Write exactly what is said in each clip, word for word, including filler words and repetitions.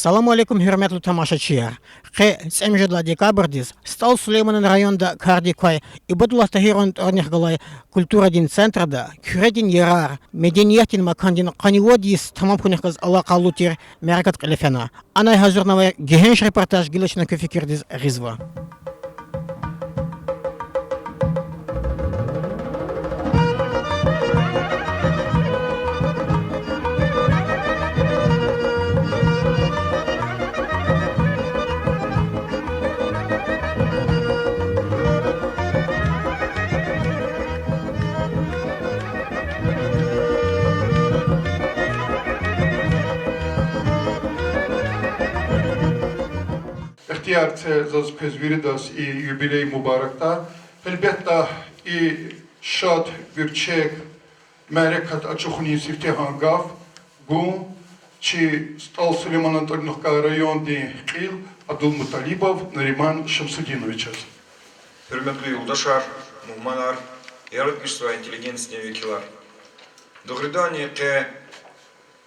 Салам алейкум, гьуьрметлу тамашачияр! Къе цӀемуьжуьд лагьай декабрдиз СтӀал Сулейманан районда кардик квай Ибадуллагь Тагьирован тӀварунихъ галай культурадин центрда Куьредин ярар медениятдин макандин къанни вад йис тамам хьунихъ галаз алакъалу тир мярекат кьиле фена. Анай гьазурнавай гегьенш репортаж гила чна куь фикирдиз гъизва. Ихтияр це заз квез виридаз и юбилей мубаракда. Гьелбетда, и шад гуьрчег мярекат ачухунин сифтегьан гаф гун чи СтӀал Сулейманан тӀварунихъ галай райондин кьил Абдулмуталибов Нариман Шамсудиновичаз. Гьуьрметлу юлдашар, мугьманар, яратмишзавай интеллигенциядин векилар! Дугъриданни, къе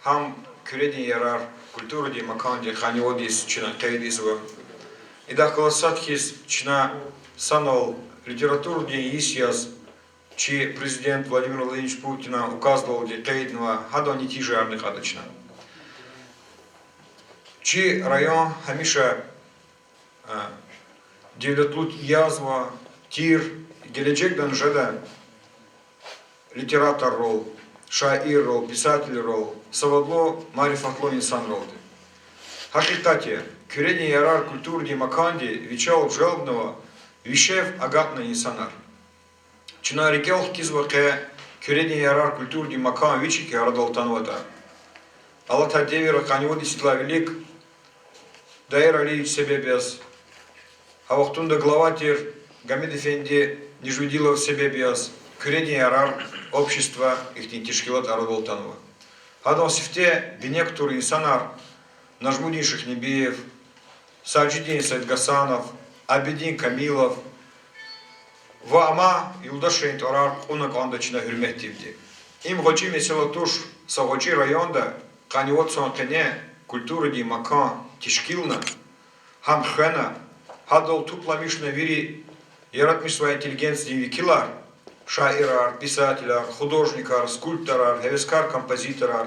гьам Куьредин ярар культурадин макандин къанни вад йис чна къейд ийизва. Идахъ галаз сад хьиз чна санал литературадин йис яз чи Президент Владимир Владимирович Путина указдалди къейднава, гьадан нетижаярни кьада чна. Чи район гьамиша, а, девлетлу язва, тир, гележегдани жеда литераторрал, шаиррал, писателрал, савадлу, марифатлу инсанралди. Гьакъикъат я, Куьредин ярар культурадин маканди вичел желбнава вишев агакьна инсанар. Чна рикӀел хкизва къе Куьредин ярар культурадин макан вич хьи арадал атанватӀа. Алатай девирда къанни вад йисдилай вилик Даир Алиевич себеб яз, гьа вахтунда глава тир Гьамид-эфенди Нижмедилов себеб яз Куьредин ярар общество ихьтин тешкилат арадал атанва. Гьадан сифте бине кутур инсанар: Нажмудин Шихнебиев, Сажидин Саидгьасанов, Абидин Камилов ва амай юлдашрин тӀварар кьуна кӀанда чна, гьуьрметдивди. Им гъвечӀи месэла туш, са гъвечӀи районда къанни вад йисан къене культурадин макан тешкилна, гьам хвена, гьадал тупламишна вири яратмишзавай интеллигенциядин векилар, шаирар, писателар, художникар, скульпторар, гьевескар композиторар,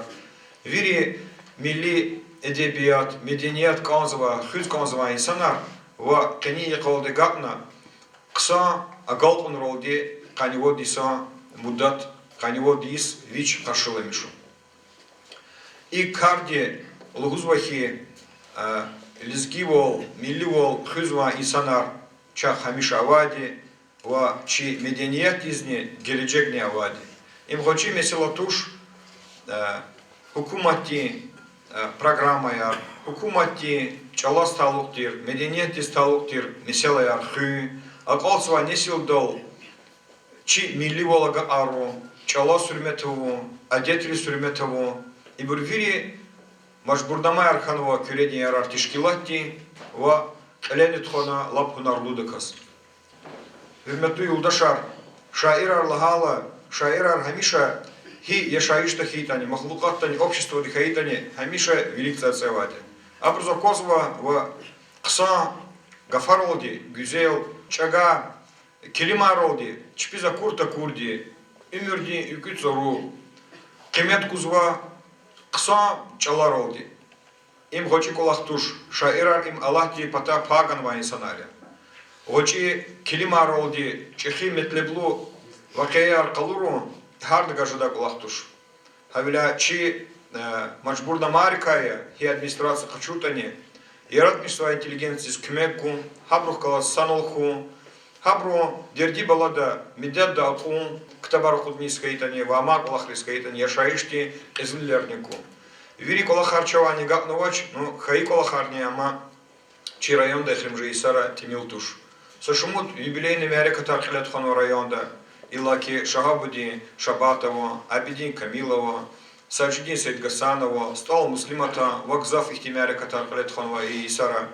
вири милли эдебият, меденият кӀанзавай, хуьз кӀанзавай инсанар ва къенин йикъалди агакьна хъсан агалкьунралди къанни вад йисан муддат, къанни вад йис вич къаршиламишу. И карди лугьузва хьи, а, лезгивал, милливал хуьзвай инсанар чахъ гьамиша авайди ва чи медениятдизни гележегни авайди. Им гъвечӀи месэла туш, а, гьукуматдин, а, программаяр, гьукуматдин чӀалаз талукь тир, медениятдиз талукь тир месэлаяр хуьн, акьалтзавай несилдал чи милливал агакьарун, чӀалаз гьуьрмет авун, адетриз гьуьрмет авун, ибур вири мажбурнамаяр хьанва Куьредин ярар тешкилатдин ва кьилени тухвана лап гьунарлудаказ. Гьуьрметлу юлдашар, шаирар лагьайла, шаирар гьамиша гьи яшайишда хьайитӀани, махлукьатдани, обществода хьайитӀани, гьамиша вилик цӀарцӀевайди. Абуруз аквазва ва хъсан гафаралди, гуьзел, чӀагар келимайралди чпиз акур такурди, уьмуьрдин экуь цӀуру къимет гузва хъсан чӀаларалди. Им гъвечӀи кӀвалах туш, шаирар им Аллагьди патай пай ганвай инсанар я. ГъвечӀи келимайралди чӀехи метлеблу вакъиаяр къалурун гьардакай жедай кӀвалах туш. Гьавиляй чи, э, мажбурнамайрикай я, гьи администрация къачуртӀани, яратмишзавай интеллигенциядиз куьмек гун, гьабурухъ галаз санал хьун, гьабурун дерди-балада, медядда акьун, ктабар акъудуниз хьайитӀани ва амай кӀвалахриз хьайитӀани, яшайишдин къизилерни гун. Вири кӀвалахар чавайни агакьнавач, ну, хьайи кӀвалахарни, амма чи районда эхиримжи йисара тӀимил туш. Са шумуд юбилейный мярекатар кьиле тухванва районда, иллаки Шагьабудин Шабатован, Абидин Камилован, Сажидин Саидгьасанован, СтӀал Муслиматан ва гзаф ихьтин мярекатар кьиле тухванва и йисара.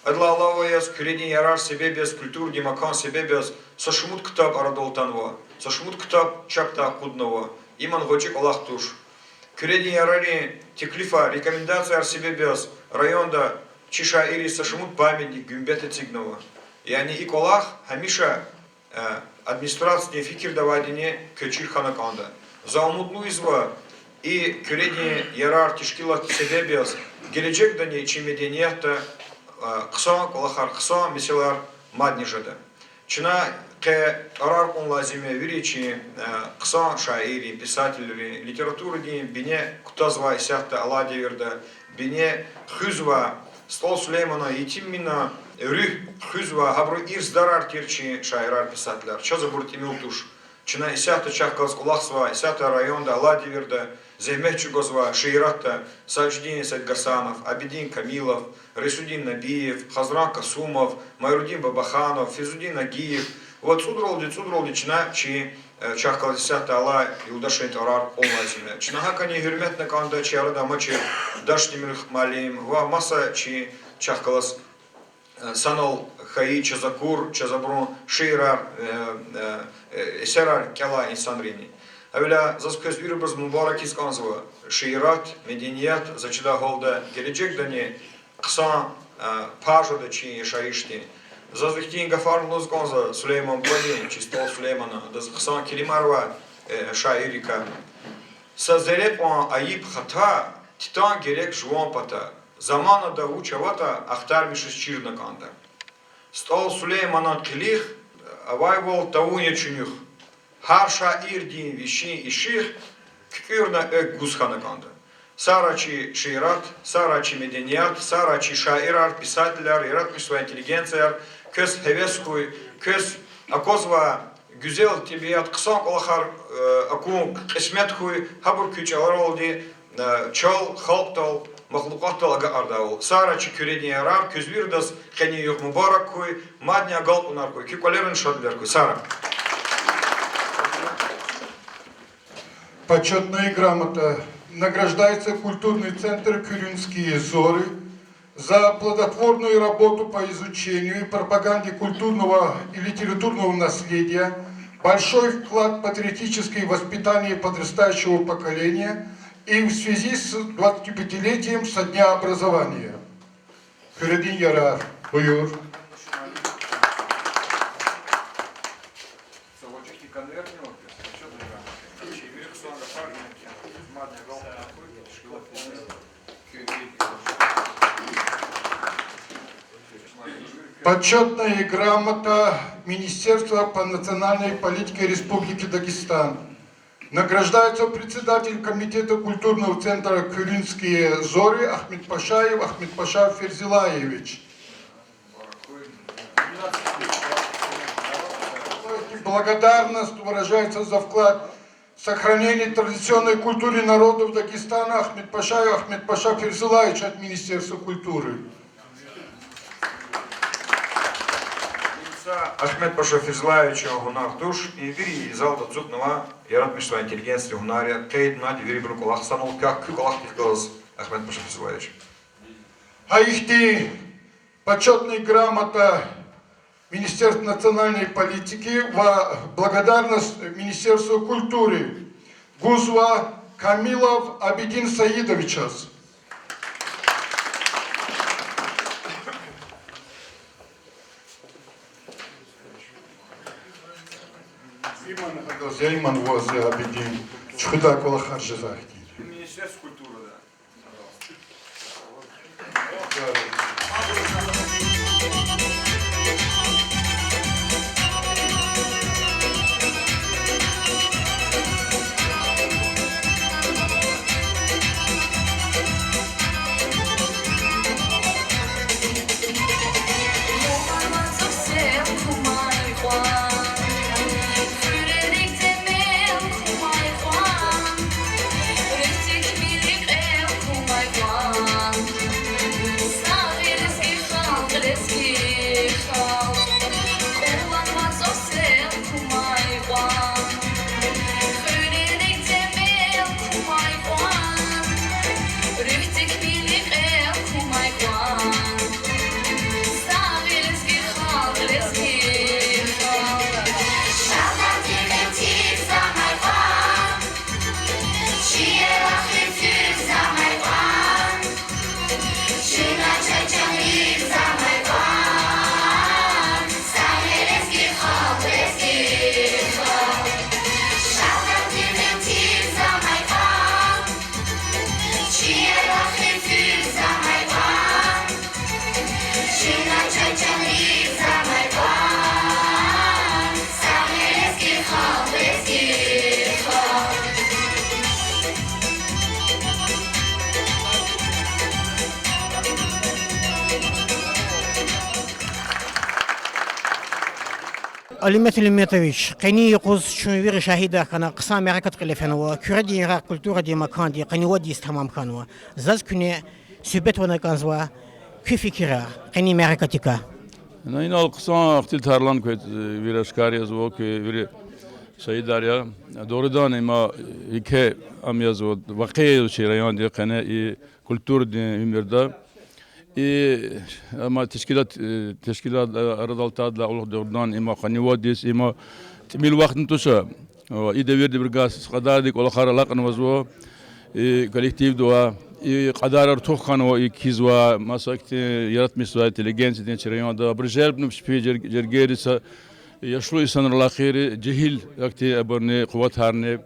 Адалай алава яз, Куьредин ярар себеб яз, культурадин макан себеб яз са шумуд ктаб арадал атанва, са шумуд ктаб чапдай акъуднава. Иман гъвечӀи кӀвалах туш. Куьредин ярарин теклифар, рекомендацияр себеб яз районда чи шаирриз са шумуд памятник, гуьмбет эцигнава. Яни и кӀвалах гьамиша администрациядин фикирда авайдини квез чир хьана кӀанда. За умудлу ийизва, и Куьредин ярар тешкилатдин себеб яз гележегдани чи медениятда хъсан кӀвалахар, хъсан месэлаяр мадни жеда. Чна къе тӀварар кьун лазим я вири чи хъсан шаиррин, писателрин, литературадин бине кутазвай исятда алай девирда, бине хуьзвай, СтӀал Сулейманан, Етим Эминан руьгь хуьзвай, гьабурун ирсдарар тир чи шаирар, писателар. Чаз абур тӀимил туш. Чна исятда чахъ галаз кӀвалахзавай, исятда районда, алай девирда зегьмет чӀугвазвай шииратда Сажидин Саидгьасанов, Абидин Камилов, Райсудин Набиев, Хазран Касумов, Майрудин Бабаханов, Физудин Нагиев ва цӀудралди, цӀудралди чна чи, чахъ галаз исятда алай юлдашрин тӀварар кьун лазим я. Чна гьакӀани гьуьрметна кӀанда чи арада амачир Дашдемир муаллим ва маса чи чахъ галаз санал хьайи, чаз акур, чаз абурун шиирар, эсерар кӀелай инсанрини. Гьавиляй заз квез вирибуруз мубарак ийиз кӀанзава. Шиират, меденият, заз чидай гьалда, гележегдани хъсан пай жеда чи яшайишдин. Заз ихьтин гафар лугьуз кӀанзава Сулейман бубадин, чи СтӀал Сулейманан, адаз хъсан келимаяр ава, шаиррикай. Са зерре кьван айиб, хата, титан герек жуван пата. Заманада вуч аватӀа, ахтармишиз чирна кӀанда. СтӀал Сулейманан къилих авайвал тавун я чуьнуьх. Гьар шаирдин вичин ишигъ куькӀуьрна экв гуз хьана кӀанда. Сагърай чи шиират, сагърай чи меденият, сагърай чи шаирар, писателар, яратмишзавай интеллигенцияр, квез гьевес хьуй, квез аквазвай гуьзел тӀебиат, хъсан кӀвалахар акун кьисмет хьуй, гьабур куь чӀаларалди чал, халкьдал, махлукьатдал агакьардайвал. Сагърай чи Куьредин ярар, квез виридаз къенин югъ мубарак хьуй, мадни агалкьунар хьуй, куь кӀвалерани шадвилер хьуй. Сагърай. Почётная грамота. Награждается культурный центр «Куьрюнские зоры» за плодотворную работу по изучению и пропаганде культурного и литературного наследия, большой вклад в патриотическое воспитание подрастающего поколения и в связи с двадцатипятилетием со дня образования. Куьредин ярар, буюр. Почётная грамота Министерства по национальной политике Республики Дагестан. Награждается председатель Комитета культурного центра «Куьрюнские зоры» Ахмедпашаев Ахмедпаша Ферзилаевич. Благодарность выражается за вклад в сохранение традиционной культуры народов Дагестана Ахмедпашаев Ахмедпаша Ферзилаевич от Министерства культуры. Ахмедпаша Ферзилаевичан гьунар туш, и вири залда ацукьнава, яратмишзавай интеллигенциядин гьунар я, къейднавайди вирибурун кӀвалах санал квехъ, куь кӀвалахдихъ галаз, Ахмедпаша Ферзилаевич. Гьа ихьтин почётная грамота Министерства национальной политики ва благодарность Министерству культуры гузва Камилов Абидин Саидовичаз. Иман гьадаз я, иман ваз я, Абидин. Чуьхуьдай кӀвалахар жезвай хьтин. Министерство культуры, да. Алимет Алиметович, къенин юкъуз чун вири шагьидар хьана, хъсан мярекат кьиле фенва, Куьредин Ярар культурадин маканди къанни вад йис тамам хьанва. Заз куьне суьгьбет авуна кӀанзава, куь фикирар къенин мярекатдикай. Ну, инал хъсан ихтилатар алан квез, э, вири ашкар язва, куь вири шагьидар я. Дугъриданни, има еке ам язва, вакъиа язва чи районди къене и культурадин уьмуьрда. И, амма тешкилат, э, тешкилат, э, арадал атайдалай кьулухъ дугъриданни има къанни вад йис, има тӀимил вахтни туш. О, и девирда ибуру гьа кьадарди кӀвалахар алакьнавазва, и коллективдивай, и кьадар артух хьанва, и кхьизвай, маса ахьтин яратмишзавай интеллигенциядин чи районда, абуру желбнава чпин жер-, жергейри са яшлу инсанрилай гъейри, жегьил ахьтин абурни къуватарни.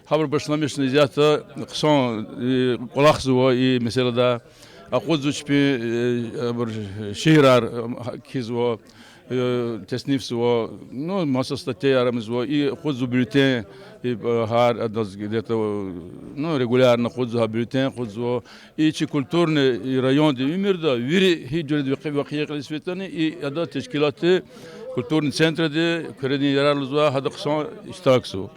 Гьабуру башламишна исятда хъсан, э, кӀвалахзава и месэлада. Акъудзава чпин, э, абур шиирар, э, кхьизва, э, теснифзава, ну, маса статьяяр амзава, и акъудзава бюллетень, и, э, гьар адаз где-то, ну, регулярно акъудзава, гьа бюллетень акъудзава. И чи культурный, и райондин уьмуьрда вири гьи жуьредин вакъи-, вакъиа кьилиз фейитӀани, и ада тешкилатди, культурный центрди, Куьредин Ярар лугьузва, гьада хъсан иштиракзава.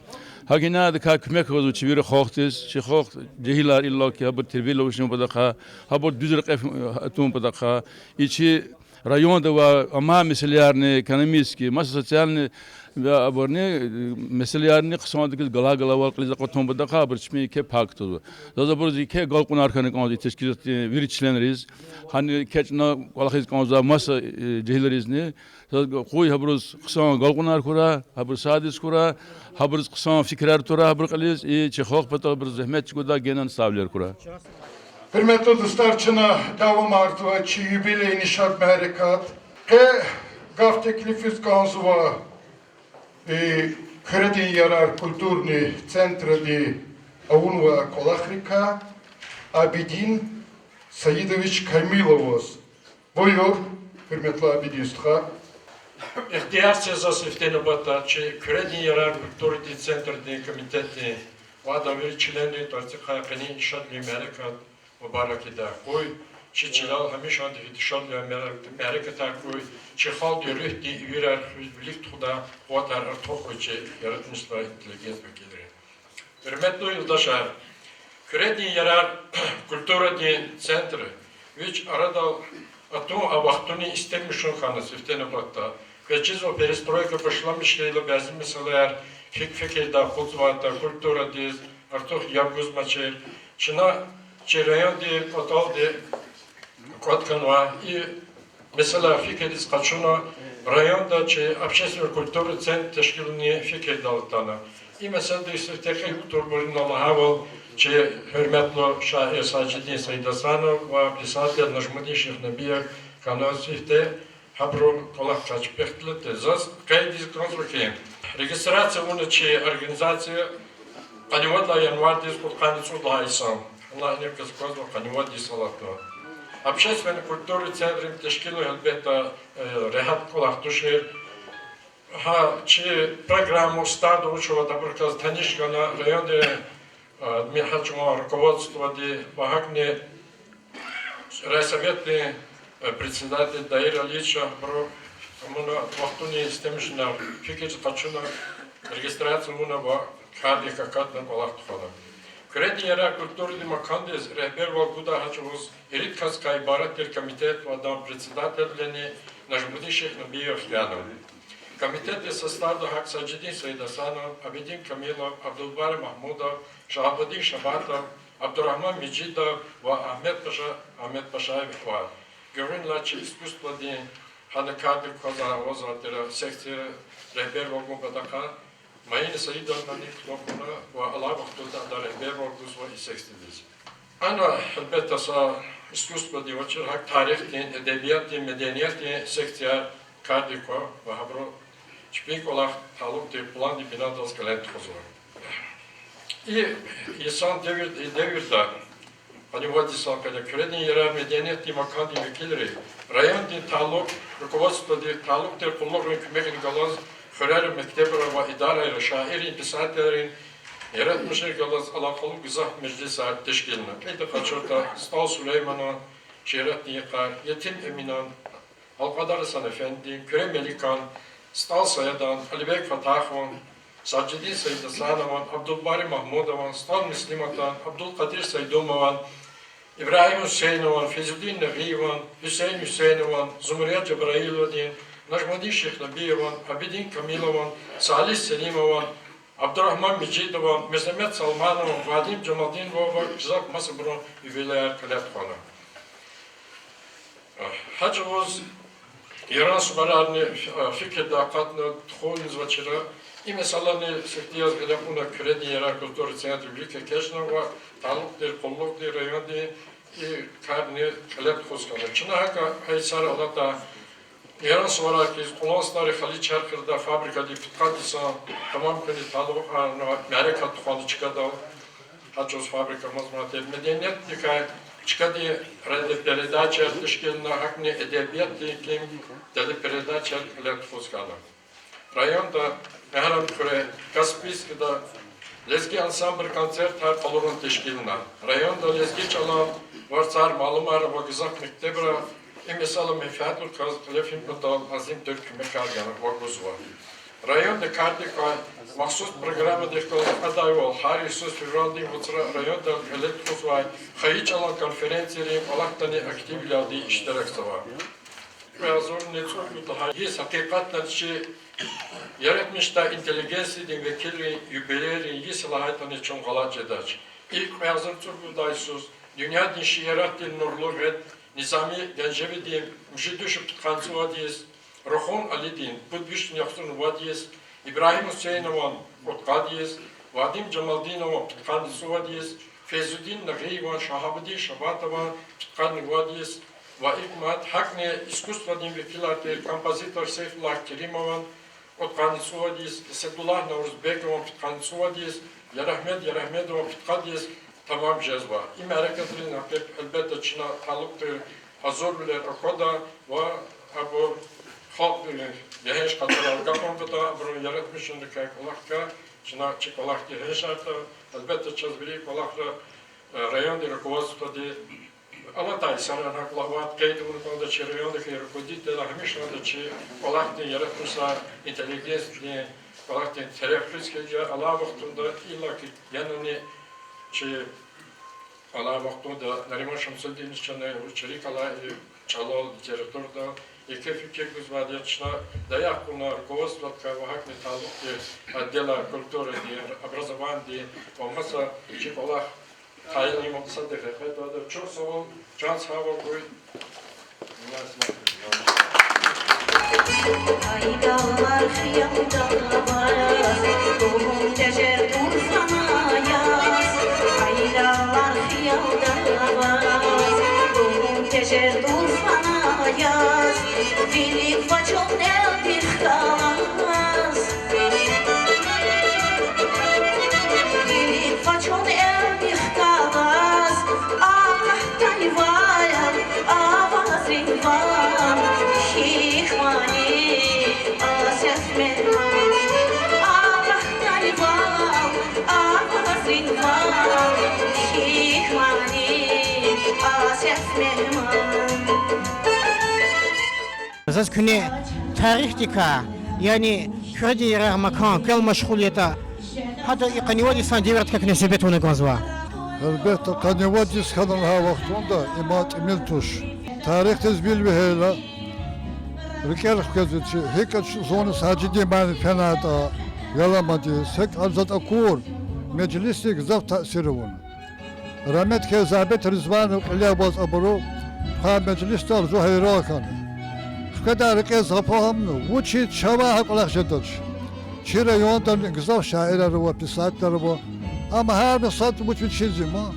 ГьакӀ ина адакай куьмек авазва чи вири халкьдиз, чи халкь жегьилар иллаки гьабур тербиялуш авун патахъай, гьабур дуьз рекье атун патахъай, и чи районда авай амай месэлаярни, экономический, маса социальный, абурни, э, месэлаярни хъсандиз галай-галайвал кьилиз акъатун патахъай абур чпин еке пай кутазва. Заз абуруз еке агалкьунар хьана кӀанзава и тешкилатдин вири членриз, гьана экечӀна кӀвалахиз кӀанзавай маса, э, жегьилризни. Заз къуй гьабуруз хъсан агалкьунар хьурай, гьабуру садиз хьурай, гьабуруз хъсан фикирар турай гьабурун кьилиз, и чи халкь патал абуруз зегьмет чӀугвадай генани сагъвилер хьурай. Гьуьрметлу дустар, чна давамардайвал чи юбилейный шад мярекат. Къе гаф теклифиз кӀанзава, э, Куьредин Ярар культурный центрди авунвай кӀвалахрикай Абидин Саидович Камиловаз. Буюр, гьуьрметлу Абидин стха. Ихтияр це заз сифте нубатда чи Куьредин Ярар культурадин центрдин комитетдин ва адан вири членрин тӀварцӀихъай къенин и шадлу мярекат мубарак ийидай. Къуй чи чилел гьамишандихъ и шадлу мярекатар хьуй, чи халкьдин руьгьдин ивирар хуьз вилик тухудай къуватар артух хьуй чи яратмишзавай интеллигент векилрин. Гьуьрметлу юлдашар, Куьредин Ярар культурадин центр вич арадал атун а вахтунин истемишун хьана сифте нубатда. Квез чизва, перестройка башламиш хьайила бязи месэлаяр фик-, фикирдай акъудзавайтӀа, культурадиз артух яб гузмачир. Чна чи райондин кӀватӀалди кӀватӀ хьанва, и месэла фикирдиз къачуна, районда чи общественный культурный центр тешкилунин фикирдал атана. И месэладиз сифте кьил кутурбуру лагьайвал, чи гьуьрметлу шаир Сажидин Саидгьасанов ва писатель Нажмудин Шихнабиев хьана сифте, гьабуру кӀвалах къачу пехтилати. Заз къейд ийиз кӀанзава хьи, регистрация авуна чи организация къанни вад лагьай январдиз кьудкъанни цӀуд лагьай йисан. Аллагьни квез аквазва, къанни вад йис алатна. Общественный культурный центрдин тешкилун гьелбетда, э, регьят кӀвалах тушир. Гьа чи программа, устӀарда вуч аватӀа абурукай таниш хьана райондин, э, администрациядин руководстводи ва гьакӀни райсоветдин, э, председатель Даир Алиевича абуру, амуна вахтунин истемишунар фикирдиз къачуна, регистрация авуна ва кардик акатна кӀвалах тухвана. Куьредин Ярар культурадин макандиз регьбервал гудай гьа чӀавуз ирид касдикай ибарат тир комитет ва адан председательвилени Нажмудин Шихнабиев хьана. Комитетдин составда гьакӀ Сажидин Саидгьасанов, Абидин Камилов, Абдулбари Магьмудов, Шагьабудин Шабатов, Абдурагьман Межидов ва Агьмедпаша Агьмедпашаев ва гуьгъуьнлай чи искусстводин гьана кардик кваз авазвай тир секцияда регьбервал гун патахъай Маина Саидовнани кутуна ва алай вахтунда ада регьбервал гузва и секциядиз. Ана, гьелбетда, са искусстводин ва чир гьакӀ тарихдин, эдебиятдин, медениятдин секцияр кардик ква ва гьабуру чпин кӀвалах талукь тир пландин бинедаллаз кьиле тухузва. И йисан девир, и девирда, къанни вад йисан къене, Куьредин Ярар медениятдин макандин векилри райондин талукь, руководстводик талукь тир къуллугърин куьмекни галаз хуьрера, мектебра ва идарайра шаиррин, писателрин яратмишунрихъ галаз алакъалу гзаф межлисар тешкилна. Кьилди къачуртӀа, СтӀал Сулейманан шииратдин йикъар, Етим Эминан, Алкьвадар Гьасан-эфендидин, Куьре Меликан, СтӀал Саядан, Алибек Фатахован, Сажидин Саидгьасанован, Абдулбари Магьмудован, СтӀал Муслиматан, Абдулкъадир Сайдумован, Ибрагьим Гьусейнован, Фейзудин Нагъиеван, Гьусейн Гьусейнован, Зумрия Жабраиловадин, Нажмудин Шихнабиеван, Абидин Камилован, Салигь Селимован, Абдурагьман Межидован, Мирзамет Салманован, Вадим Жамалдинова ва гзаф масабурун юбилеяр кьиле тухвана. Гьа чӀавуз Яран суварарни, э, фикирдай акъатна тухунизвачир. И месэлани сифте яз гъиле кьуна Куьредин ярар культура центр вилик экечӀна ва талукь тир, къуллугъ тир райондин и карни кьиле тухуз хьана. Чна гьакӀ гьа йисара алатай Яран суварар хьиз, Къулан Стари Халичар къирда фабрикадин пудкъад йисан тамам хьуниз талукьарна мярекат тухвана чкадал. Гьа чӀавуз фабрика маз мад тир. Медениятдикай чкадин радиопередачаяр тешкилна, гьакӀни эдебиятдин ким телепередачаяр кьиле тухуз хьана. Районда Мегьарамдхуьре, Каспийскда лезги ансамблрин концертар къалурун тешкилна. Районда лезги чӀалан варцар, муаллимар ва гзаф мектебра и месэла менфятлу кваз кьиле фин патал азим тир куьмекар гана ва гузва. Районда кардик квай махсус программадихъ галаз кьадайвал гьар йисуз февралдин вацра районда кьиле тухузвай хайи чӀалан конференциярин, кӀвалахдани активвилелди иштиракзава. Кьве агъзурни цӀуд лагьай йис гьакъикъатда чи яратмишдай интеллигенциядин векилрин юбилейрин йис я лагьайтӀани чун гъалатӀ жедач. И кьве агъзур цӀуд лагьай йисуз дуьньядин шииратдин нурлу гъед Низами Генжевидин муьжуьд виш пудкъанни цӀувад йис, Рухун Алидин пуд вишни яхцӀурни вад йис, Ибрагьим Гьусейнован кьудкъад йис, Вадим Жамалдинован пудкъанни цӀувад йис, Фейзудин Нагъиеван, Шагьабудин Шабатован пудкъанни вад йис ва икӀ мад, гьакӀни искусстводин векилар тир композитор Сейфуллагь Керимован кьудкъанни цӀувад йис, Эседуллагь Наврузбекован пудкъанни цӀувад йис, Ярагьмед Ярагьмедован пудкъад йис тамам жезва. И мярекатрин гьакъикъ, гьелбетда, чна талукь тир гьазурвилер аквада ва абур халкьдин гегьенш къачурай гапан патал, абурун яратмишунрикай кӀвалах хьай, чна чи кӀвалах гегьеншарда, гьелбетда, чаз вири кӀвалахра, э, райондин руководстводи алатай йисара гьакӀ лагьай вад къейд авуна кӀанда, чи райондихъ руководителар гьамиша ада чи кӀвалахдин яратмишунрай, интеллигенциядин кӀвалахдин тереф хуьз хьайиди я. Алай вахтунда иллаки генани чи, алай вахтунда Нариман Шамсудинович чна вичин рикӀ алай чӀалал, литературадал еке фикир гузвайди я. Чна даях кьуна руководстводикай ва гьакӀни талукь тир отделар, культурадин, образованидин ва маса чи кӀвалах тайин макьсаддихъ рекье твада. Чухсагъул, чан сагъвал хьуй. Аялар хиялда аваз, тум тежер тумфана яз. Аялар хиялда аваз, тум тежер тумфана яз. Вилик квачун элбих галаз, вилик квачун элбих галаз, акъатайвал авазрин ван, хьихь мани асеф мегьман. Акъатайвал авазрин ван, хьихь мани асеф мегьман. Заз куьне тарихдикай, яни Куьредин Ярар макан квел машгъул ятӀа, гьада и къанни вад йисан девирдикай куьне суьгьбет авуна кӀанзава. Гьелбетда, къанни вад йис хьана лагьай вахтунда им тӀимил туш. Тарихдиз вил вегьейла, рикӀел хквезва чи, гьикӀ зун Сажидин мани фенайтӀа, яламадиз, гьикӀ затӀ акур, межлисдик гзаф таъсир авуна. Рагьметлу Забит Ризванов кьиле аваз абуру тухвай межлисдал зун гьайран хьана. Хкведай рекье за фагьумна, вучиз чавай гьа кӀвалах жедач. Чи райондани гзаф шаирар ава, писателар ава. Амма гьарда сад вуч вичиз я ман.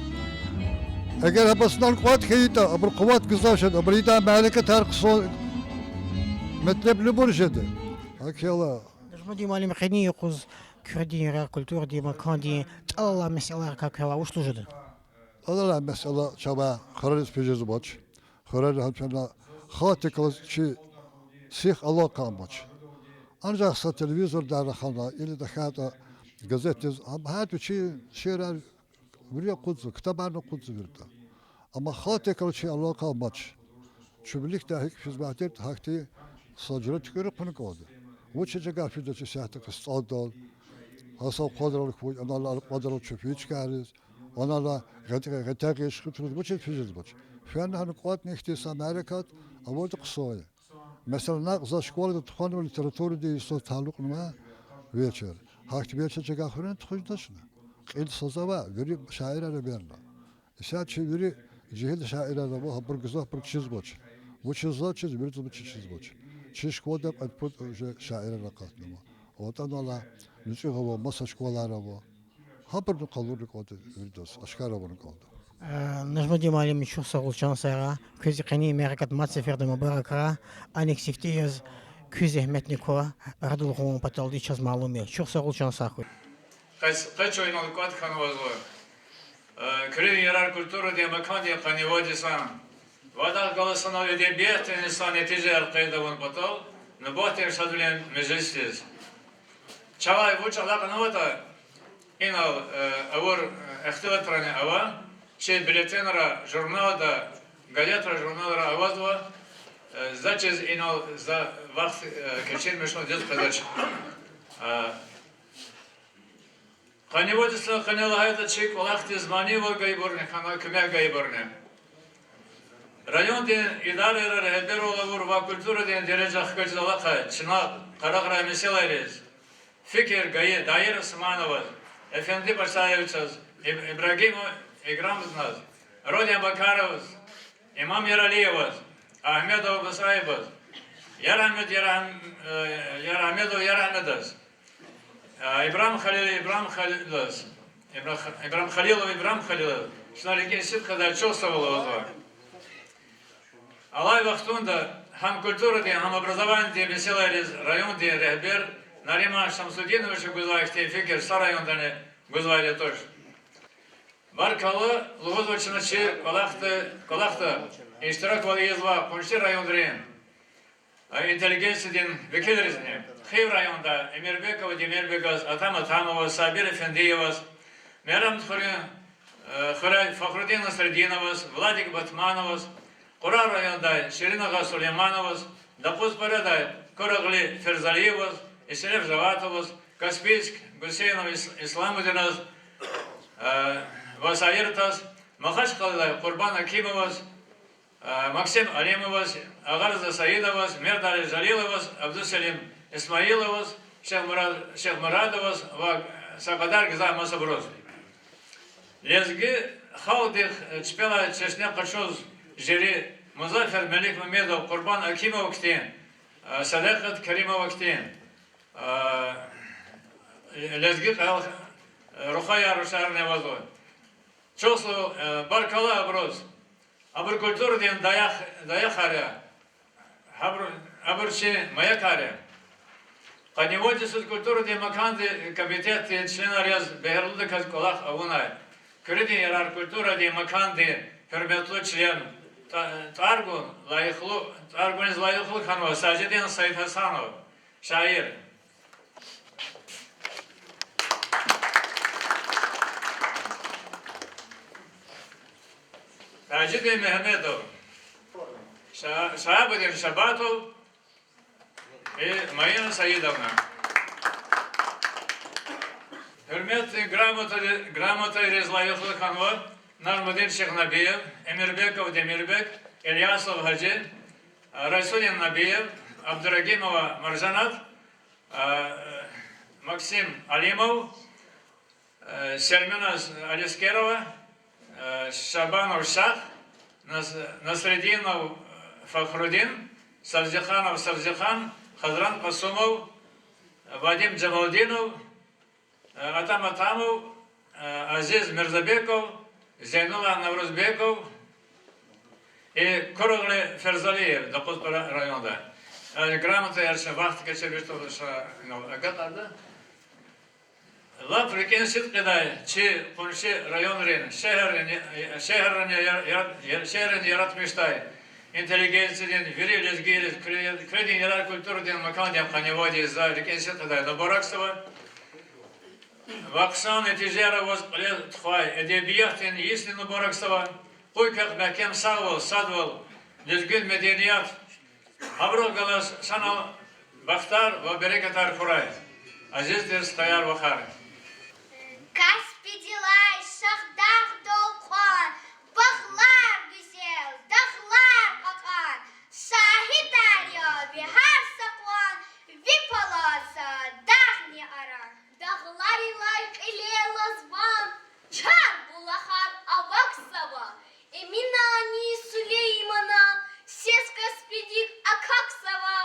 Эгер гьабуруз кӀватӀ хьайитӀа, абурун къуват гзаф жеда, абуру ийидай мярекатар хъсан, метлеблубур жеда. ГьакӀ хьайила. Нажмудин муаллим, къенин юкъуз Куьредин Ярар культурадин макандин тӀал алай месэлайрикай квел вуч лугьуз жеда? ТӀал алай месэла чавай хурариз физ жезвач. Хурари гьам чна халкьдихъ галаз чи сих алакъа амач. Анжах са телевизордай рахана, или тахьайтӀа газетдиз, гьам гьар вичин шиирар вири акъудзава, ктабарни акъудзава вирида. Амма халкьдихъ галаз чи алакъа амач. Чун виликдай гьикӀ физвайди тир, гьахьтин са жуьре туькӀуьр хъувуна кӀанда. Вучиз жагъа фидача исятда къисцӀалдал, гьа са къвадрал хьуй, анал алкьвадрал чуьфуьчкариз, анал гъетӀ-, гъетягъ ишхутриз, вучиз физизбач? Фена гьана кӀватӀна ихьтин са мярекат авурди хъсан я. Месела, накь за школада тухванва литературадин йисуз талукьнавай вечер. Гьахьтин вечер жагъа хуьруьн тухуздачни? Кьил са завай, вири шаирар эверна. Исятда чи вири жегьил шаирар ава, гьабур гзафбур чизвач. Вучиз заз чиз, виридаз вучиз чизвач. Чи школада кьвед-пуд уже шаирар акъатнава. АтӀанва, нуцӀуьгъ ава, маса школайра ава. Гьабурни къалурна кӀанда виридаз, ашкара авуна кӀанда. Э, Нажмудин муаллим, чухсагъул чан сагъ хьуй. Квез къенин мярекат мад сеферда мубаракрай. Аник сифте яз куь зегьметни ква арадал гъун паталди чаз малум я. Чухсагъул чан сагъ хьуй. Къе-, къе чун инал кӀватӀ хьанвазва. Э, Куьруьн ярар культурадин макандин къанни вад йисан ва адахъ галаз санал эдебиятдин йисан нетижаяр къейд авун патал нубатдин шадвилин межлисдиз. Чавай вуч алакьнаватӀа, инал, э, авур, э, ихтилатрани ава, чи бюллетенра, журналда, газетра, журналра авазва, э, заз чиз инал за вахт, э, кечирмишун дуьз къведач. Э, Къанни вад йисан къене лагьайтӀа, чи кӀвалахдиз манийвал гайибурни хьана, куьмек гайибурни. Райондин идарайра регьбервал авур ва культурадин дережа хкажиз алахъай чна къарагърай месэлайриз фикир гайи Даир Османоваз, Эфенди Пашаевичаз, Иб-, Ибрагимов Играмдиз, Родин Бакароваз, Имам Яралиеваз, Агьмедов Мусаибаз, Ярагьмед Ярагьм-, э, Ярагьмедов Ярагьмедаз, э, Ибрагьим Халил-, Ибрагьим Халилаз, Ибра-, Ибрагьим Халилов Ибрагьим Халилаз чна рикӀин сидкьидай чухсагъул лугьузва. Алай вахтунда гьам культурадин, гьам образованидин месэлайриз райондин регьбер Нариман Шамсудиновича гузвай ихьтин фикир са райондани гузвайди туш. Баркалла лугьузва чна чи кӀвалахда, кӀвалахда иштираквал ийизвай къунши районрин, а, интеллигенциядин векилризни. Хив районда Эмирбеков Демирбегаз, Атам Атамоваз, Сабир Эфендиеваз, Меремет хуьруьн, э, хуьряй Фахрудин Насрединоваз, Владик Батмановаз, Кьурагь райондай Ширинагъа Сулеймановаз, Докъузпарадай Курагъли Ферзалиеваз, Эсереф Жаватоваз, Каспийск Гусейнов Ис-, Исламудиназ, э, ва Саиртаз, Махачкъаладай Къурбан Акимоваз, э, Максим Алимоваз, Агъарза Саидоваз, Мердали Жалиловаз, Абдуселим Исмаиловаз, Шехмурад-, Шехмурадоваз ва са кьадар гзаф масабуруз. Лезги халкьдихъ, э, чпелай чешне къачуз жери Музаффер Меликмамедов, Къурбан Акимов хьтин, э, Садакъат Каримова хьтин, э, лезги кьел, э, рухваяр рушарни авазва. Чухсагъул, э, баркалла абуруз. Абур культурадин даях-, даякар я. Абур, абур чи маякар я. Къанни вад йисуз культурадин макандин комитетдин членар яз бегьерлудаказ кӀвалах авунай Куьруьдин ярар культурадин макандин гьуьрметлу член, тӀа-, тӀвар гун лайихлу, тӀвар гуниз лайихлу хьанвай Сажидин Саидгьасанов, шаир. Тажидин Мегьамедов, Ша-, Шагьабудин Шабатов, э, Майина Саидовна. Гьуьрметдин грамота-, грамотайриз лайихлу хьанва Нажмудин Шихнабиев, Эмирбеков Демирбек, Ильясов Гьажи, Расулин Набиев, Абдурагьимова Маржанат, э, Максим Алимов, э, Селмина Алискерова, э, Шабанов Шах, Нас-, Насрединов Фахрудин, Савзиханов Савзихан, Хазран Къасумов, Вадим Жамалдинов, э, Атам Атамов, э, Азиз Мирзабеков, Зейнулла Наврузбеков, э, Курагъли Ферзалиев, Докъузпара районда. Э, грамотаяр чна вахт кечирмиш тавурла, ну, агакьарда. Лап рикӀин сидкьидай чи къунши районрин, шегьеррин, шегьеррин яр-, яр-, шегьеррин яратмишдай интеллигенциядин вири лезгийриз Куьре-, Куьредин ярар культурадин макандин къанни вад йис за рикӀин сидкьидай мубаракзава. Ва хъсан нетижаяр аваз кьиле тухвай эдебиятдин йисни мубаракзава. Къуй квехъ мягькем сагъвал, садвал, лезгин меденият, гьабурухъ галаз санал Бахтар ва берекатар хьурай, азиз тир стхаяр-вахар. Каспидилай Шагьдагъдал кьван, багълар гуьзел, дагълар кьакьан, шагьидар я ви гьар са къван, ви паласа дагъни аран. Дагъларилай кьиле алаз ван, чар булахар авахьзава, Эминани Сулеймана сес Каспидик акахьзава.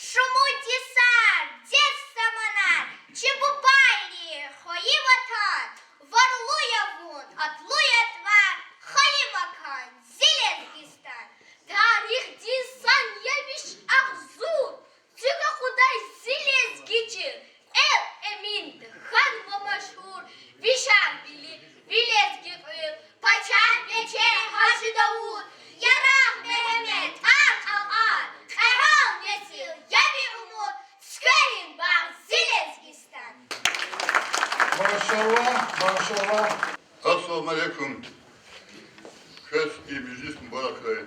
Шумуд йисар, дерт-заманар, чи бубайрин хайи ватан, варлу я вун, адлу я тӀвар, хайи макан, зи Лезгистан. Тарихдин сан я виш агъзур, цуьк акъудай зи лезги чир, эл Эминди хьанва машгьур, ви шарвили, ви лезги кьуьл, пачагь Мече Гьажи Давуд, Ярагъ Мегьамед, ТӀар Кьакьан, кьегьал несил я ви умуд, цуькверин багъ зи Лезгистан. Машаллагь, машаллагь. Ассаламу алейкум. Квез и межлис мубаракрай.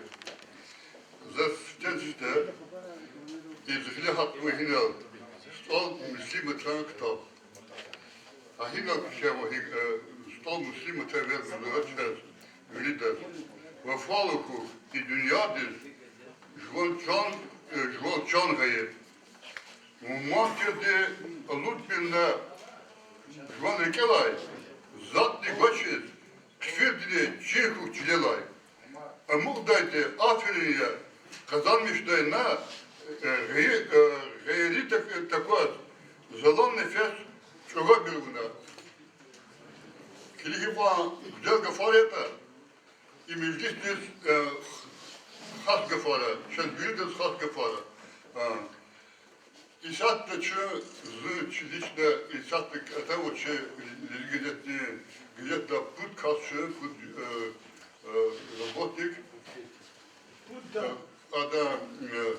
За сифтени-сифте и гъиле гьатнава гьинал, СтӀал Муслиматан ктаб. Гьа гьинал кхьенва гьи, э, СтӀал Муслиматан вер гузва чаз, виридаз. Вафалу хьухь и дуьньядиз, жуван чан, э, жуван чан гъайи. Муман тирди алудмирна жуван рикӀелай, затӀни гвачиз, хъфирдини чир хьухь чилелай. Амукьдайди аферин я, къазанмишдай на, э, гъайи, э, гъайри так-, такваз, залан нефес чӀугвабир вуна. Килиг, гьикьван гуьзел гафар ятӀа, и межлисдиз, э, хас гафар я, чаз виридаз хас гафар я. А, исятда чун, зи, чи лично исятда атанва чи лезги газетдин, газетда пуд кас чун, пуд, э, э, работник. Э, ада, э,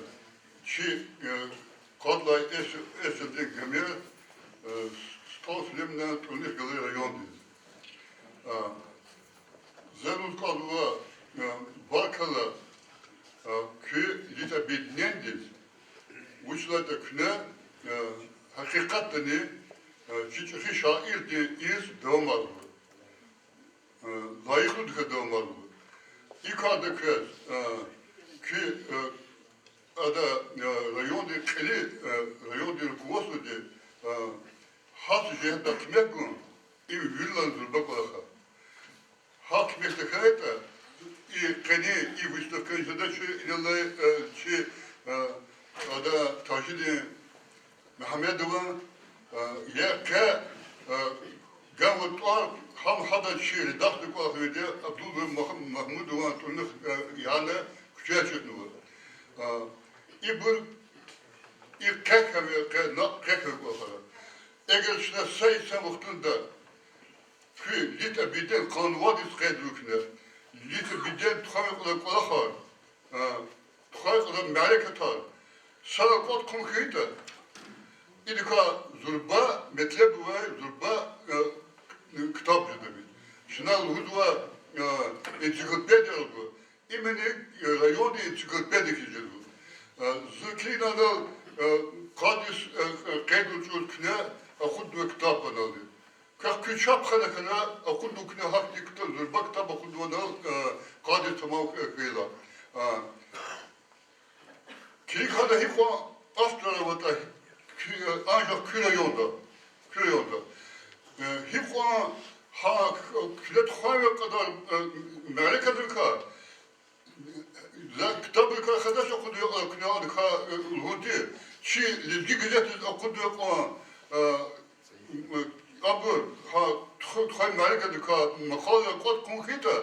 чи, э, къадлай эс-, эсердин гемер, э, СтӀал Сулейманан тӀуьрмиш галай райондиз. А, за лугьуз кӀанзава, э, баркалла, э, куь лит объединениедиз, вучиз лагьайтӀа куьне, э, гьакъикъатдани, э, чи чӀехи шаирдин ирс давамарзава. Э, лайихлудихъ давамарзава. И карда квез, э, куь, э, ада, э, райондин кьили, э, райондин руководстводи, э, гьар са жигьетдай куьмек гун, им виридалай зурба кӀвалах я. Гьа куьмек тахьайтӀа, и къени, и выставкани жеда чи инал алай, э, чи, э, ада Тажидин Мегьамедован, э, я къе, э, ганва тӀвар, гьам гьадан чи редактор кӀвалахвайди Абдулбек Мах-, Магьмудован тӀуьрмиш, э, яна куьче чӀугунва. Э, ибур и къе хьайи, къе, на къе хьайи кӀвалахар я. Эгер чна са йисан вахтунда куь лит объединениедин къанни вад йис къейд авур куьне, лит объединениедин тухвана кьван кӀвалахар, а, тухвана кьван мярекатар сад-кьвед хъун хьайитӀа, идакай зурба метлеб авай, зурба, э, ктаб жеда. Чна лугьузва, э, энциклопедия лугьузва. Имени, э, райондин энциклопедия хьиз жезва. Э, зи килигна анал, э, къад йис, э, э, къейдвал чӀавуз куьне акъуднавай ктаб аналди. Квехъ куь чап хьана хьана акъуднава куьне гьахьтин ктаб, зурба ктаб акъуднава анал, э, къад йис тамам хьайила. А, килиг, гьада гьикьван авторар аватӀа, куь, э, анжах куь районда, куь районда. Э, гьикьван гьа куьне тухванвай кьадар, э, мярекатрикай, за ктабрикай хьадач акъуднавай кьван куьне, адакай, э, лугьуди, чи Лезги газетдиз акъуднавай кьван, э, абур, гьа туху-, тухвай мярекатрикай макъалаяр кьван хъун хьайитӀа,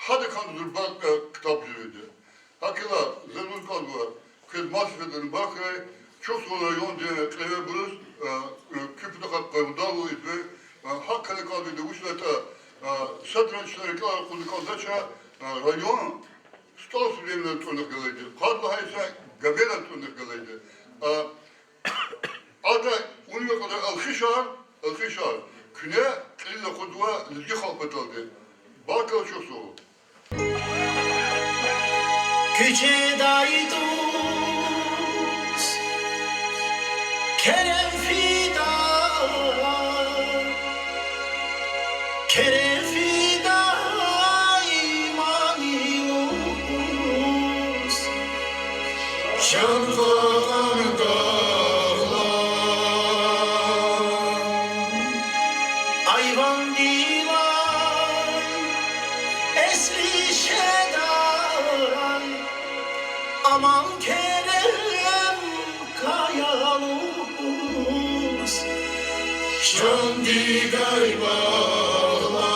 гьадакайни зурба, э, ктаб жеда. ГьакӀ хьайила, за лугьуз кӀанзава, квез мад сеферда мубарак хьурай, чухсагъул райондин кьилевайбуруз, э, э, куь патахъай къарудайвал ийизва, э, гьакӀ хьана кӀанзава, вучиз лагьайтӀа, э, садра чна рикӀелай акъудна кӀанзавач, э, район СтӀал Сулейманан тӀуьрмиш галайди, къад лагьай йисан Гомеран тӀуьрмиш галайди. А, ада авунвай кьадар алхишар, алхишар куьне кьилиз акъудзава лезги халкь паталди. Баркалла, чухсагъул. Куьчедай дуст, Керен фидай, керен фидай мани лугьуз, чан кьакьан дагълар. Айвандилай эсли шедай, аман керен кая лугьуз, чандикай багълар,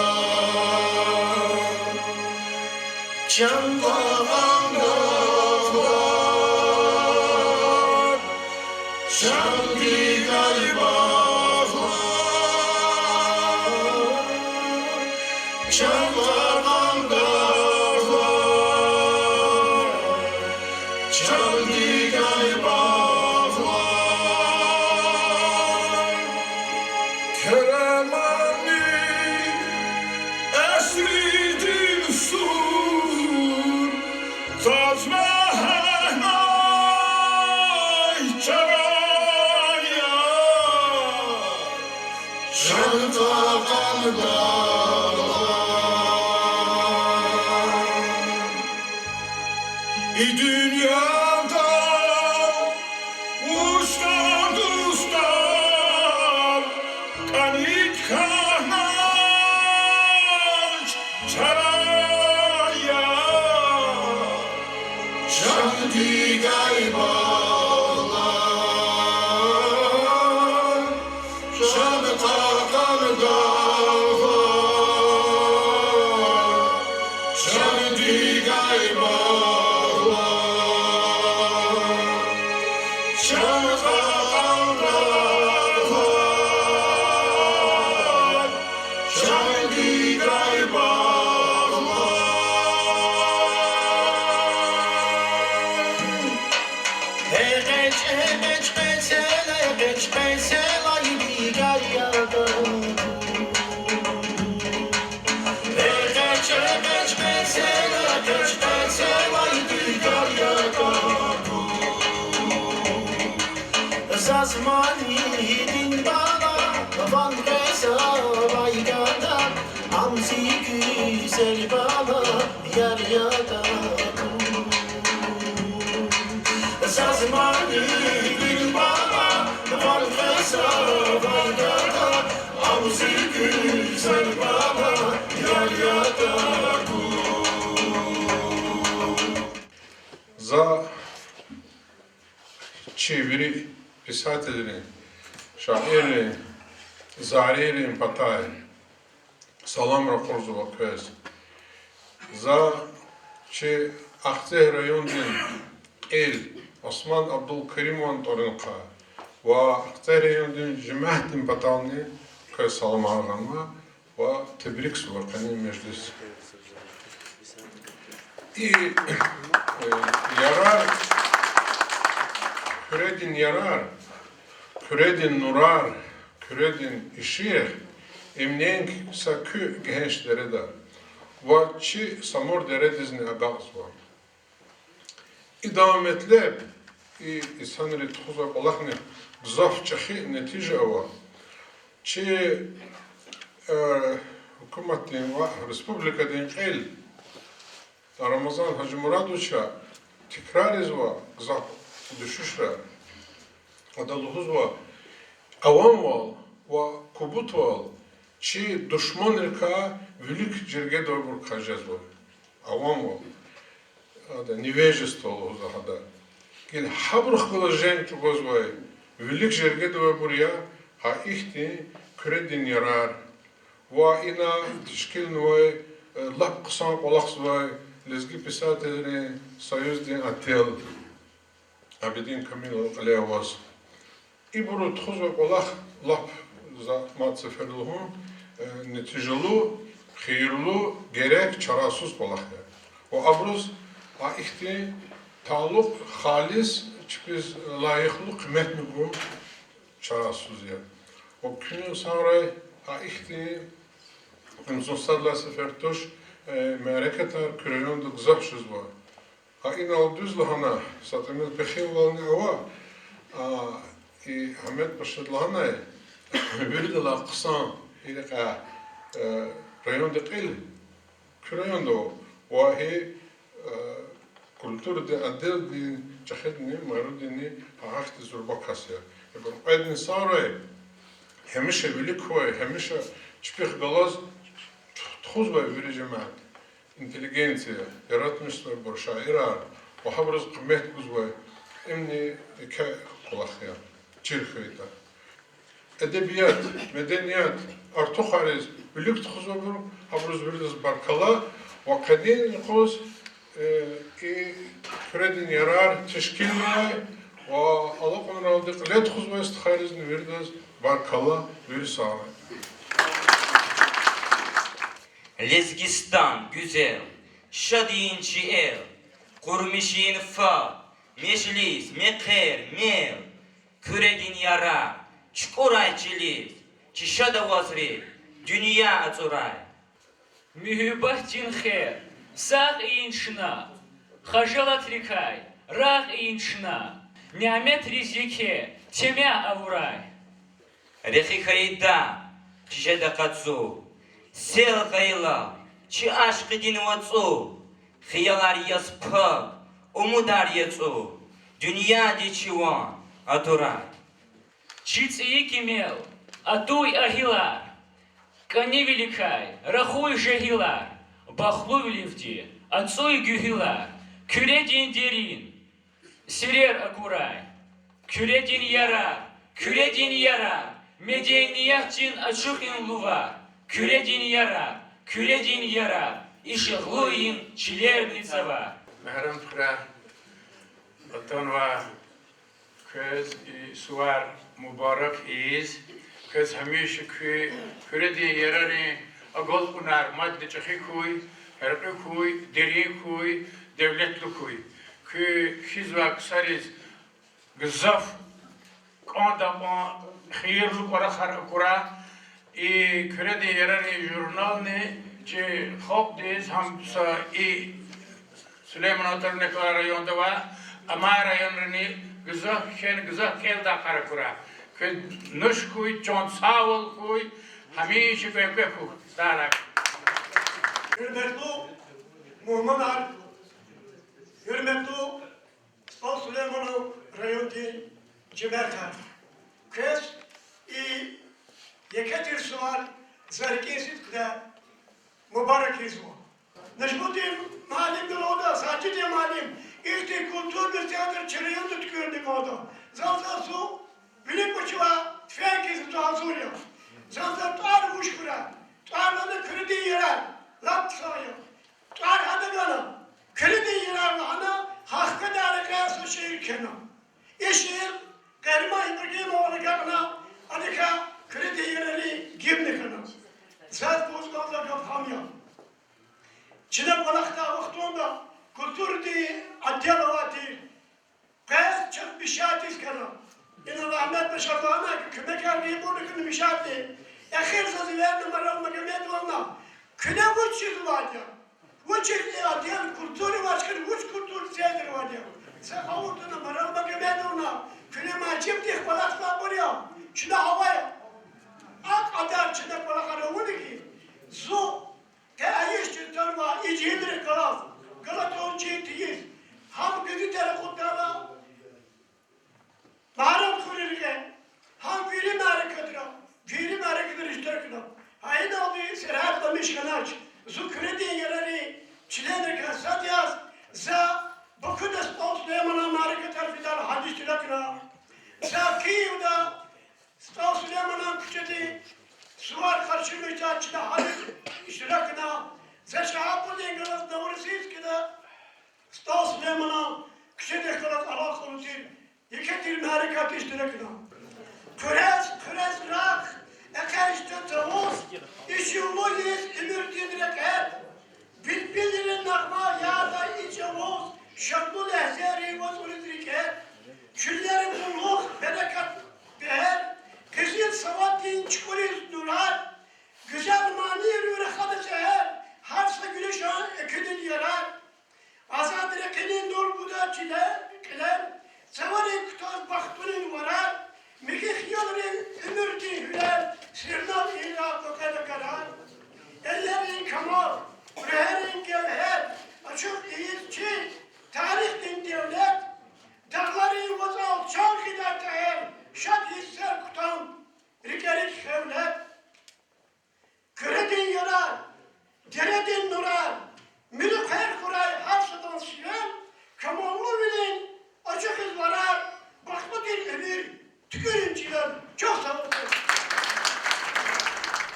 чан кьакьан дагълар, чандикай багълар, чан кьакьан дагълар, чандикай багълар. Керемани эсридин сур, цацма гьанай чара я, чан кьакьан дагълар. И дуьньяда вуч хьана дустар, кӀаник хьанач чара я, чандикай багълар, чан кьакьан дагълар, чандикай багълар, чан кьакьан дагълар, чандикай багълар. Экъечӏ, экъечӏ къецел, экъечӏ къецел, ай дигар ятӏа. Экъечӏ, экъечӏ къецел, экъечӏ къецел, ай дигар ятӏа. Заз мани гьидин бала, ван къвезавай гада, ам зи гуьзел бала, яр ятӏа. Заз мани гьидин бала, ван къвезавай гада, ам зи гуьзел бала, яр ятӏа. За чи вири писателрин, шаиррин, зарийрин патай салам ракъурзава квез. За чи Ахцегь райондин кьил Осман Абдулкеримован тӏварунихъай ва Ахцегь райондин жемятдин патални квез саламар гъанва ва тебрикзава къенин межлис. И, э, ярар, Куьредин ярар, Куьредин нурар, Куьредин ишигъ, им ненг са куь гегьенш дереда ва чи Самур дередизни агакьзава. Идалай метлеб, и инсанри тухузвай кӏвалахни гзаф чӏехи нетижа ава. Чи, э, гьукуматдин ва республикадин кьил Рамазан Гьажимурадовича тикрарзава гзаф дуьшуьшра. Ада лугьузва, авамвал ва кубутвал чи душманрикай вилик жергедавайбурукай жезва. Авамвал. Ада невежество лугьузва гьада. Гила гьабурухъ галаз женг чӏугвазвай вилик жергедавайбур я гьа ихьтин Куьредин ярар. Ва ина тешкилнавай, э, лап хъсан кӏвалахзавай Лезги писателрин союздин отдел, Абидин Камилован кьиле аваз. Ибуру тухузвай кӏвалах лап, за мад сефер лугьун, э, нетижелу, хийирлу, герек, чарасуз кӏвалах я. Ва абуруз а ихьтин талукь халис чпиз лайихлу къиметни гун чарасуз я. Ва куьн сагърай, а ихьтин зун сад лагьай сефер туш, э, мярекатар куь районда гзаф жезва. А инал дуьз лагьана, са тӏимил пехилвални ава, а, И Агьмед Пашади лагьанай, виридалай хъсан и рекьяй, э, районда кьил куь районда ава. Ва гьи, э, культурадин отделдин чӀехидини, майрудини гьа гьахьтин зурба кас я. Ибур кьведни сагърай, гьамиша вилик квай, гьамиша чпихъ галаз тухузвай вири жемят, интеллигенция, яратмишзавайбур, шаирар, ва гьабуруз къимет гузвай, имни еке кӀвалах я, чир хьайитӀа. Эдебият, меденият, артухариз вилик тухузвайбур, гьабуруз виридаз баркалла, ва къенин юкъуз, э, и Куьредин ярар тешкилнавай ва алакьунралди кьиле тухузвай стхайризни виридаз баркалла, вири сагърай. Лезгистан гуьзел, шадин чи эл, къурмишин фад, межлис, мехъер, мел, Куьредин ярар чукӀурай чилиз, чи шад авазри дуьнья ацӀурай. Муьгьуьббатдин хер сагъ ийин чна, хажалатрикай рагъ ийин чна, няметриз еке темягь авурай. Рехи хьайида, хъжеда къацу, сел гъайила чи ашкъидин вацӀу, хиялар яз пак, умудар яцӀу, дуьньядиз чи ван атурай. Чи цӀийи кимел атуй агьилар, кӀанивиликай рахуй жегьилар, бахтлувиливди ацӀуй гуьгьуьлар, Куьредин дерин сирер акурай. Куьредин ярар, Куьредин ярар, медениятдин ачухин лувар, Куьредин ярар, Куьредин ярар, ишигълуйин чилерни цавар. Мегьарамдхуьряй, атанва квез и сувар мубарак ийиз, квез гьамиша куь Куьредин ярарин агалкьунар мадни чӀехи хьуй, гьяркьуь хьуй, дерин хьуй, девлетлу хьуй. Куь кхьизвай ксариз гзаф кӀанда-кьван хийирлу кӀвалахар акурай. И Куьредин ярарин журнални чи халкьдиз гьам са и Сулейманан тӀварунихъ галай районда ва амай районрини гзаф кхьена, гзаф кӀелдай кар акурай. Квез нуш хьуй, чан сагъвал хьуй, гьамиша квевай хьухь. Сагърай. Гьуьрметлу мугьманар, гьуьрметлу СтӀал Сулейманан райондин жемятар, квез и еке тир сувар за рикӀин сидкьидай мубарак ийизва. Нажмудин муаллимдал ада, Сажидин муаллим, ихьтин культурный центр чи районда туькӀуьрна кӀанда. Заз, заз зун вилик квачивай туьфенг хьиз зун гьазур я. Заз, заз тӀвар вуч хьурай, тӀвар лагьана Куьредин ярар, лап хъсан я. ТӀвар гьада гана, Куьредин ярар лагьана, гьахьдай рекьяй са шиир кхьена. И шиир Къагьриман Ибрагьимован агакьна, адакай Куьредин ярарин гимн хьана. Заз гуз кӀанзавай гаф гьам я. Чна кӀвалахдай вахтунда культурадин отдел авай тир. Къвез чаз мешатиз хьана. Ина Агьмед Пашади лагьана хьи, куьмекар вирибурни хьана мешатни. Эхир заз эверна, Марал Магьамедовна, куьне вуч чизвайди я? Вучиз и отдел культуры авач хьи, вуч культурный центр авайди я? Заз гъавурда лагьана, Марал Магьамедовна, куьне мажибдихъ кӀвалахзавайбур я, чна гьава я. А кьадар чна кӀвалахар авуна хьи, зун къе ийиз чиртанва и жегьилрихъ галаз, галатун чин тийиз, гьам газетра акъуддайла, Магьарам хуьруьн рекье, гьам вири мярекатра, вири мярекатра иштиракна. Гьа иналди сергьятламиш хьанач, зун Куьредин ярарин членрикай сад яз, за Бакуда СтӀал Сулейманан мярекатар фидайла гьана иштиракна. За Киевда СтӀал Сулейманан куьчедин сувар къаршиламишдай чна гьана иштиракна. За Шагьабудин галаз Новороссийскда СтӀал Сулейманан куьчедихъ галаз алакъалу тир, еке тир мярекатда иштиракна. Хъуьрез, хъуьрез рагъ, экъечӀда цавуз, ичӀулу йис уьмуьрдин рекьер. Билбилрин нагъма ядай и чӀавуз, шадлу легьзейрин вацӀуриз рикӀер. Чуьллерин булух, берекат бегьер, къизил саватдин чукӀуриз нурар, гуьзел манийрин рахада сегьер, гьар са гуьлуьшан экуьнин ярар. Азад рекьинин нур гуда чилер, кьилер, цаварин кутаз бахтунин варар,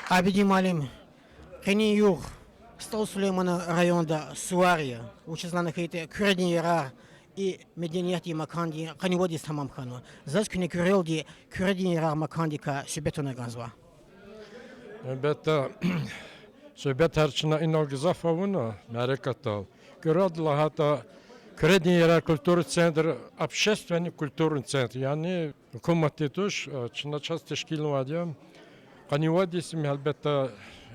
Абидин муаллим, къенин югъ СтӀал Сулейманан районда сувар я, вучиз лагьайтӀа Куьредин Ярар и медениятдин макандин къанни вад йис тамам хьанва. Заз куьне куьрелди Куьредин Ярар макандикай суьгьбет авуна кӀанзава. Гьелбетда, суьгьбетар чна инал гзаф авуна мярекатдал. Куьрелди лагьайтӀа, Куьредин Ярар культурный центр, общественный культурный центр, яни гьукуматди туш, чна чаз тешкилнавайди я. Къанни вад йис им, гьелбетда,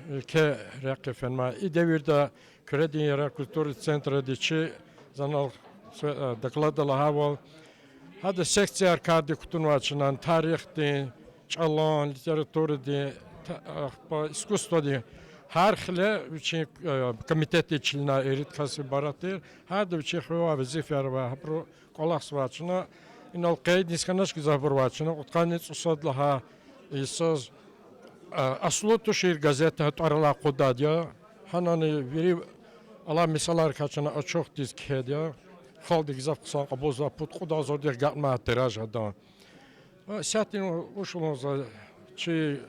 еке рехъ фенвай. И девирда Куьредин Ярар культурный центради чи, за инал докладда лагьайвал, гьада секцияр кардик кутунвай чна: тарихдин, чӀалан, литературадин, та-, ахпа искусстводин. Гьар хиле вичин комитетдин членар, ирид кас ибарат тир, гьарда вичин хиве авай везифаяр авай, гьабуру кӀвалахзавай чна. Инал къейдиз хьанач, гзафбур авай чна, кьудкъанни цӀусад лагьай йисаз Аслу тушир газетда тӀвар алай акъуддайди я. Гьанани вири алай мисалар хьана чна ачухдиз кхьейди я. Халкьди гзаф хъсан кьабулзавай, пуд-кьуд агъзурдихъ агакьнавай тираж гьадан. Исятда вуч лугьун за, чи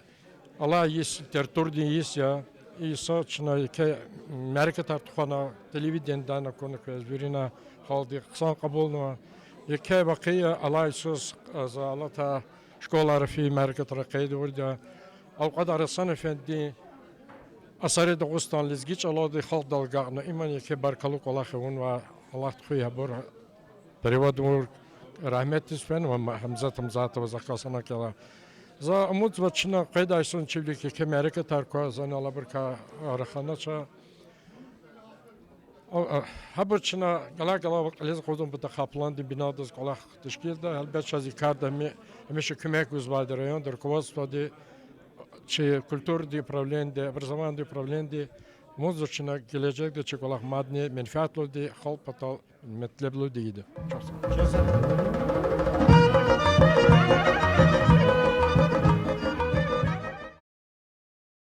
алай йис литературадин йис я. И йисаз чна еке мярекатар тухвана, телевидениедани акуна квез, виринай халкьди хъсан кьабулнава. Еке вакъиа я, алай йисуз за алатай школара фейи мярекатра къейд авурди я. Авкьадар Гьасан эфендидин Асари Дагъустан лезги чӀалалди халкьдал агакьна, имни еке баркаллу кӀвалах авунвай, Аллагьди хъуй гьабур перевод авур, рагьметдиз фенва Гьамзат Гьамзатова, захъ галаз санал кӀела. За умудзава, чна къведай йисан чи вилик еке мярекатар квай, за инал абурукай раханач. Гьабур чна галай-галай вакътиз кьилиз акъудун патахъай пландин бинедиз кӀвалах тешкилда. Гьелбет, чаз и карда гьамиша куьмек гузвайди райондин руководстводи, чи культурадин управленияди, образованидин управленияди. Умудзава, чна гележегда чи кӀвалах мадни менфятлуди, халкь патал метлеблуди ийида.